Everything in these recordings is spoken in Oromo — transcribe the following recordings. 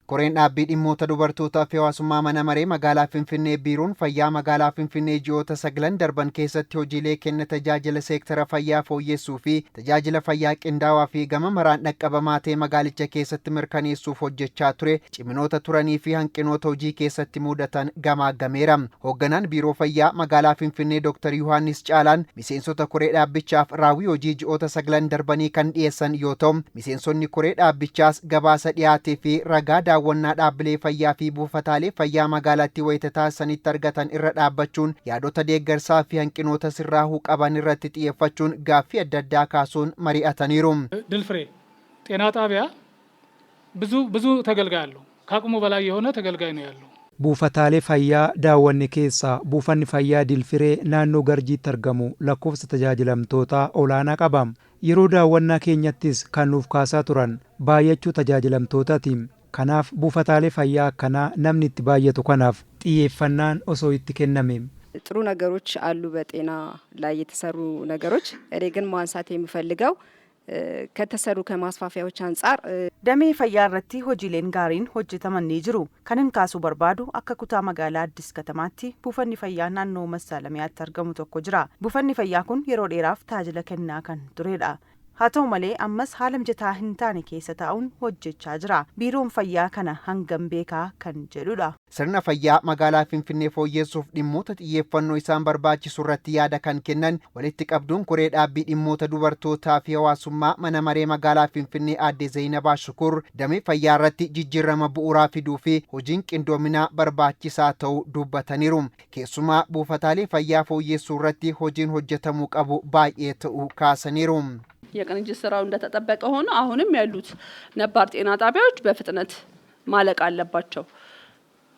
Koreen dhaabbii dhimmoota dubartootaa fi hawaasummaa mana maree magaalaa Finfinnee biiroon fayyaa magaalaa Finfinnee ji'oota 9 darban keessatti hojiilee kenna tajaajila seektara fayyaa fooyyessuu fi tajaajila fayyaa qindaawaa fi gama maraan dhaqqabamaa ta'e magaalicha keessatti mirkaneessuuf hojjechaa ture ciminoota turanii fi hanqinoota hojii keessatti mudatan gamaaggameera. Hoogganaan biiroo fayyaa magaalaa Finfinnee Dr. Yohaannis Caalaan miseensota koree dhaabbichaaf raawwii hojii ji'oota 9 darbanii kan dhiyeessan yoo ta'u, miseensonni koree dhaabbichaas gabaasa dhiyaatee fi ragaa daawwannaa dhaabbilee fayyaa fi buufataalee fayyaa magaalattii wayita taasisanitti argatan irra dhaabbachuun yaadota deeggarsaa fi hanqinoota sirraahuu qaban irratti xiyyeeffachuun gaaffii adda addaa kaasuun mari'ataniiru. ድልፍሬ ጤና ጣቢያ ብዙ ብዙ ተገልጋይ አለው። ከአቅሙ በላይ የሆነ ተገልጋይ ነው ያለው። Buufataalee fayyaa daawwanne keessaa buufanni fayyaa Dilfiree naannoo Garjiitti argamu lakkoofsa tajaajilamtootaa olaanaa qaba. Yeroo daawwannaa keenyattis kan nuuf kaasaa turan baay'achuu tajaajilamtootaati. Kanaaf buufataalee fayyaa akkanaa namni itti baay'atu kanaaf xiyyeeffannaan osoo itti kenname. ጥሩ ነገሮች አሉ በጤና ላይ የተሰሩ ነገሮች። እኔ ግን ማንሳት የምፈልገው ከተሰሩ ከማስፋፊያዎች አንጻር Damee fayyaa irratti hojiileen gaariin hojjetaman ni jiru. Kanin kaasuu barbaadu akka kutaa magaalaa Addis Katamaatti buufanni fayyaa naannoo Massaalamiyaatti argamu tokko jira. Buufanni fayyaa kun yeroo dheeraaf tajaajila kennaa kan turedha. Haa ta'u malee ammas haala mijataa hin taane keessa taa'uun hojjechaa jira. Biiroon fayyaa kana hangam beekaa kan jedhudha. Sirna fayyaa magaalaa Finfinnee fooyyessuuf dhimmoota xiyyeeffannoo isaan barbaachisu irratti yaada kan kennan walitti qabduun koree dhaabbii dhimmoota dubartootaa fi hawaasummaa mana maree magaalaa Finfinnee aadde Zaynabaa Shukur damee fayyaa irratti jijjiirama bu'uuraa fiduu fi hojiin qindoominaa barbaachisaa ta'uu dubbataniiru. Keessumaa buufataalee fayyaa fooyyessuu irratti hojiin hojjetamuu qabu baay'ee ta'uu kaasaniiru. የቅንጅት ስራው እንደተጠበቀ ሆኖ አሁንም ያሉት ነባር ጤና ጣቢያዎች በፍጥነት ማለቅ አለባቸው።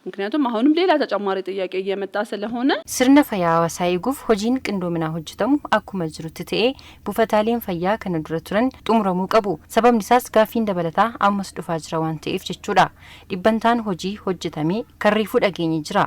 ምክንያቱም አሁንም ሌላ ተጨማሪ ጥያቄ እየመጣ ስለሆነ። Sirna fayyaa hawaasaa eeguuf hojiin qindoominaa hojjetamu akkuma jirutti ta'ee, buufataaleen fayyaa kana dura turan xumuramuu qabu. Sababni isaas gaaffiin dabalataa ammas dhufaa jira waan ta'eef jechuudha. Dhibbantaan hojii hojjetamee kan reefuu dhageenye jira.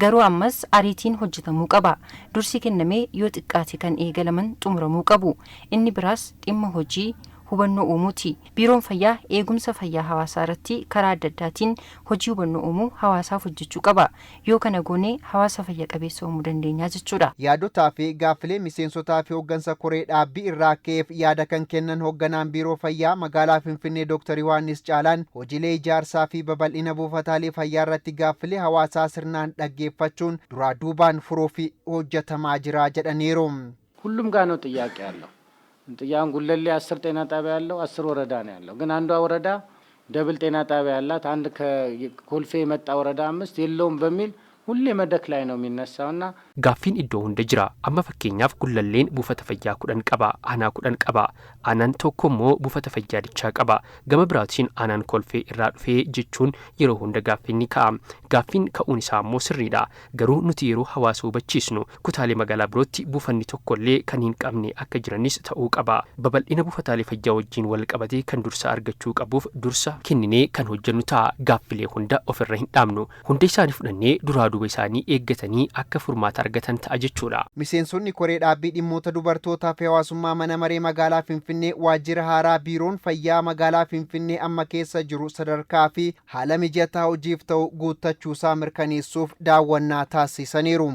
Garuu ammas ariitiin hojjetamuu qaba. Dursi kennamee yoo xiqqaate kan eegalaman xumuramuu qabu. Inni biraas dhimma hojii hubannoo uumuuti. Biiroon fayyaa eegumsa fayyaa hawaasaa irratti karaa adda addaatiin hojii hubannoo uumuu hawaasaaf hojjechuu qaba. Yoo kana goone hawaasa fayya qabeessa uumuu dandeenya jechuudha. Yaadotaa fi gaaffilee miseensotaa fi hooggansa koree dhaabbii irraa ka'eef yaada kan kennan hoogganaan biiroo fayyaa magaalaa Finfinnee Dr. Yohaannis Caalaan hojiilee ijaarsaa fi babal'ina buufataalee fayyaa irratti gaaffilee hawaasaa sirnaan dhaggeeffachuun duraa duubaan furuu fi hojjetamaa jira jedhaniiru. ሁሉም ጋር ነው ጥያቄ ያለው። ጥያቄ ጉለሌ 10 ጤና ጣቢያ ያለው 10 ወረዳ ነው ያለው። ግን አንዷ ወረዳ double ጤና ጣቢያ ያላት፣ አንድ ከኮልፌ የመጣ ወረዳ አምስት የለውም በሚል ሁሌ መድረክ ላይ ነው የሚነሳውና Gaaffiin iddoo hunda jira. Amma fakkeenyaaf Gullalleen buufata fayyaa 10 qaba. Aanaa 10 qaba. Aanaan tokko immoo buufata fayyaa dichaa qaba. Gama biraatiin aanaan Kolfee irraa dhufee jechuun yeroo hunda gaaffiin ni ka'a. Gaaffiin ka'uun isaa immoo sirriidha. Garuu nuti yeroo hawaasa hubachiisnu kutaalee magaalaa birootti buufanni tokkollee kan hin qabne akka jiranis ta'uu qaba. Babal'ina buufataalee fayyaa wajjin wal qabatee kan dursa argachuu qabuuf dursa kenninee kan hojjennu ta'a. Gaaffilee hunda ofirra hin dhaabnu. Hunda isaanii fudhannee duraa duuba isaanii eeggatanii akka furmaata argatan ta'a jechuudha. Miseensonni koree dhaabbii dhimmoota dubartootaa fi hawaasummaa mana maree magaalaa Finfinnee waajjira haaraa biiroon fayyaa magaalaa Finfinnee amma keessa jiru sadarkaa fi haala mijataa hojiif ta'u guuttachuusaa mirkaneessuuf daawwannaa taasisaniiru.